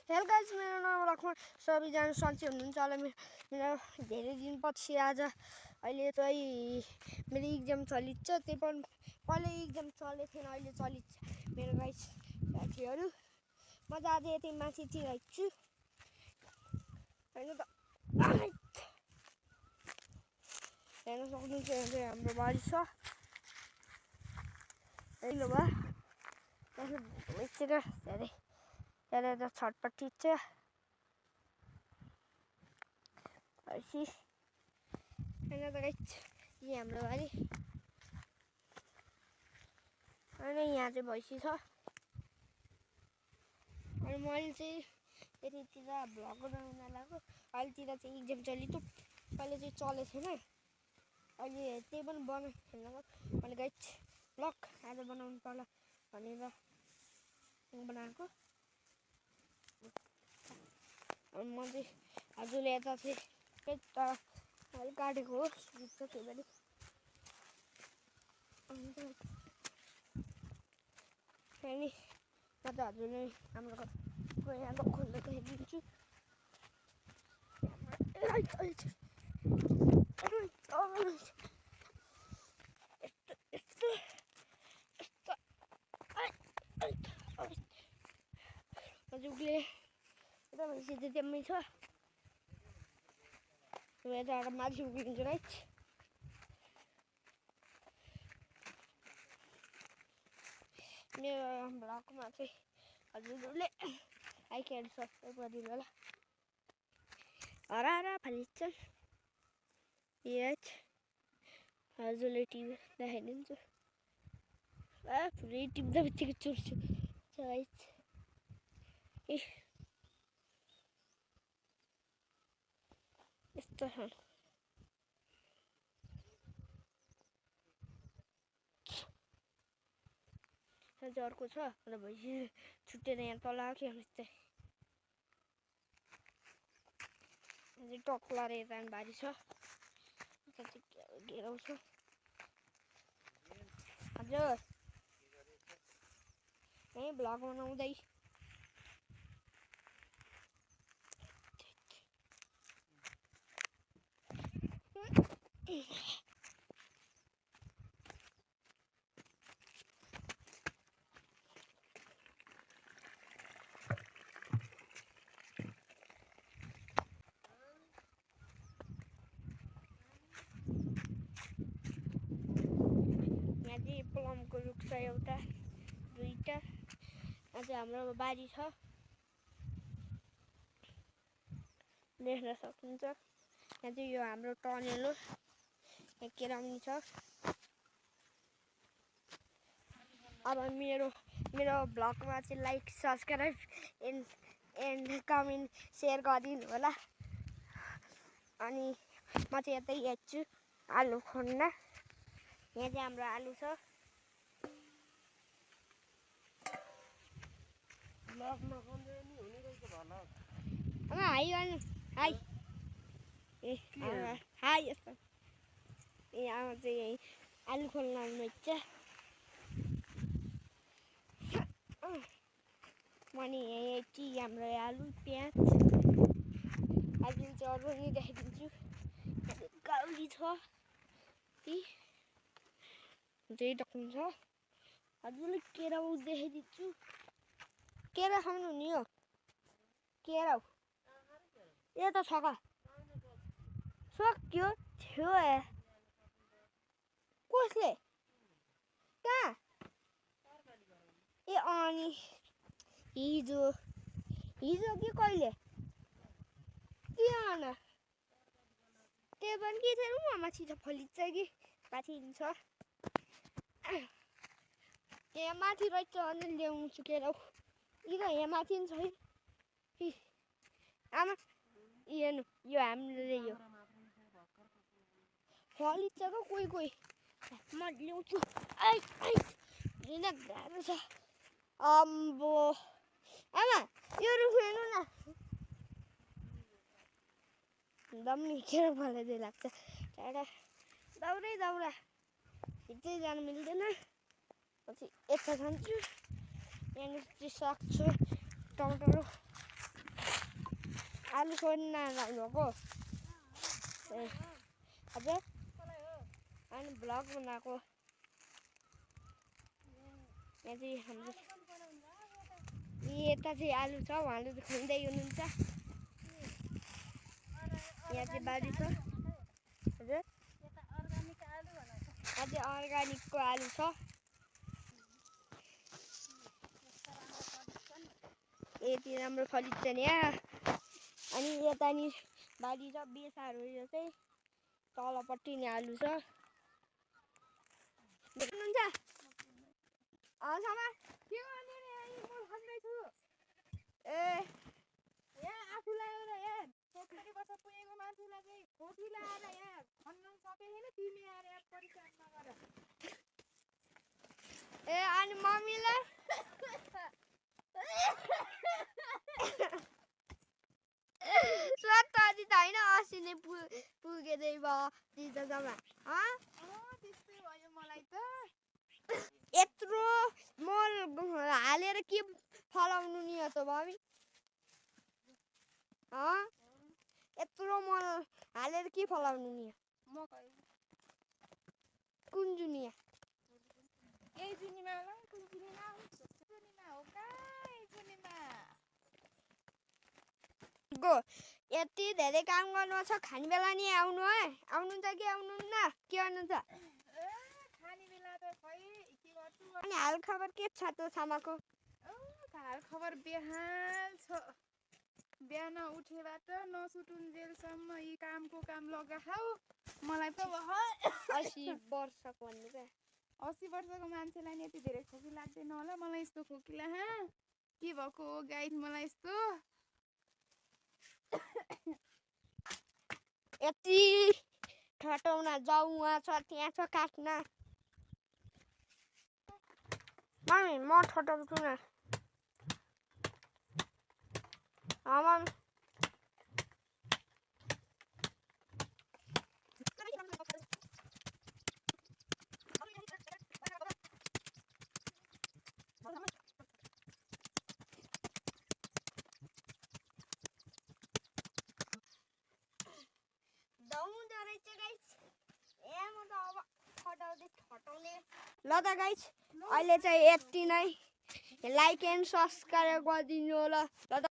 Hello guys, मेरो नाम लक्ष्मण। सबैजना सन्चै हुनुहुन्छ होला। मेरो धेरै दिनपछि आज अहिले चाहिँ मेरो इक्जाम चलिन्छ। त्यही पनि पहिला इक्जाम चलेको थिएन, अहिले चलिन्छ मेरो गाइस साथीहरू। म त आज यति माथि चिराइछु होइन त। हेर्न सक्नुहुन्छ हाम्रो बारी छ। हेलो बा धेरै धेरै त छटपट्टि छ। होइन त गाइस, यहाँ हाम्रो बारी होइन। यहाँ चाहिँ भैँसी छ। अनि मैले चाहिँ यतितिर भ्लग बनाउन लगाएको। अहिलेतिर चाहिँ इक्जाम चलिरहेको। पहिला चाहिँ चलेको थिएन, अहिले त्यही पनि बनाएको अनि गाइस भ्लग आज बनाउनु पर्ला भनेर बनाएको। अनि म चाहिँ हजुरले यता चाहिँ तर मैले काटेको हो सुक्छ त्यो पनि। अनि म त हजुरले हाम्रो यहाँको खोल्दा हेरिदिन्छु। हजुरले यता भैँसी चाहिँ त्यहाँ छ। यताबाट माथि उक्लिन्छ गाइस। मेरो भ्लगमा चाहिँ हजुरहरूले लाइक एन्ड सब्सक्राइब गरिदिनु होला। हरा फालिन्छ हजुरले टिभी देखाइदिन्छु। पुरै टिप्दा बित्तिकै चुर्छु गाइस। यस्तो छ अर्को छ। अन्त भैँसी छुट्टेर यहाँ तल आएको जस्तै टक्ला र यता बारी छ। घेराउ छ हजुर। यहीँ भ्लग बनाउँदै प्लमको रुख छ एउटा दुईटा। अझ हाम्रो बारी छ देख्न सक्नुहुन्छ। यहाँ चाहिँ यो हाम्रो टनेल हो। यहाँ केराउनी छ। अब मेरो भ्लगमा चाहिँ like subscribe and comment share गरिदिनु होला। अनि म चाहिँ यतै हेर्छु आलु खन्न। यहाँ चाहिँ हाम्रो आलु छ। हाई गर्नु हाई हाई यस्तो। ए आमा चाहिँ यहीँ आलु खोल्न आउनुहुन्छ। म नि यहीँ कि हाम्रो आलु प्याज आज चाहिँ अरू नि देखाइदिन्छु। गाउली छ त्यही टक्नुहुन्छ। हजुरले केराउ देखाइदिन्छु। केरा खानु नि हो केराउ यता छ का सक्यो थियो। कसले कहाँ ए अनि हिजो कि कहिले के आन त्यो पनि के थियो माथि छ फलिन्छ कि माथि छ। यहाँ माथि रहेछ अनि ल्याउँछु केराउ। यहाँ माथि छ है आमा। हेर्नु यो हामीले यो फलिन्छ क्या कोही म ल्याउँछु। किन गाह्रो छ अम्बो आमा। यो रुख हेर्नु न दम्मी केरा फलेजै लाग्छ। टाढा दाउरा हिँड्दै जानु मिल्दैन। पछि यता जान्छु। यहाँनिर चाहिँ सक्छु टमाटर आलु छोड्न लाग्नुभएको ए हजुर अनि भ्लग बनाएको यहाँ चाहिँ हाम्रो यता चाहिँ आलु छ उहाँले चाहिँ खुन्दै हुनुहुन्छ यहाँ चाहिँ बारी छ हजुर अझै अर्ग्यानिकको आलु छ यति राम्रो फलिन्छ नि यहाँ अनि यता नि बारी छ बेसारहरू यो चाहिँ तलपट्टि नि आलु छ देख्नुहुन्छ सामान के गर्ने रे म भन्दैछु ए आफूलाई एउटा यहाँ 70 वर्ष पुगेको मान्छेलाई चाहिँ खोकी लाएर यहाँ खन्न सके छैन तिमी आएर यहाँ परिचय नगर ए अनि मम्मीलाई सत्तरी त होइन 80 नै पुगेदै भयो दिजसम्म त्यस्तै भयो मलाई त यत्रो मल हालेर के फलाउनु नि त भाबी यत्रो मल हालेर के फलाउनु नि मकै कुन जुनिया यही जुनीमा होला कुन जुनीमा हो काई जुनीमा गो यति धेरै काम गर्नु छ खाने बेला नि आउनु है आउनुहुन्छ कि आउनुहुन्न के गर्नुहुन्छ खाने बेला त खै के गर्छु अनि हाल खबर के छ त सामाको हाल खबर बेहाल छ बिहान उठेबाट नसुटुन्जेलसम्म यी कामको काम लगाखाऊ मलाई त 80 वर्षको भन्नु क्या 80 वर्षको मान्छेलाई नि यति धेरै खोकी लाग्दैन होला मलाई यस्तो खोकी ला के भएको हो गाइड मलाई यस्तो यति ठटाउन जाऊ वहाँ छ त्यहाँ छ काट्न मम्मी म ठटाउँछु न मम्मी ल त गाइस अहिले चाहिँ यति नै लाइक एन्ड सब्सक्राइब गरिदिनु होला ल त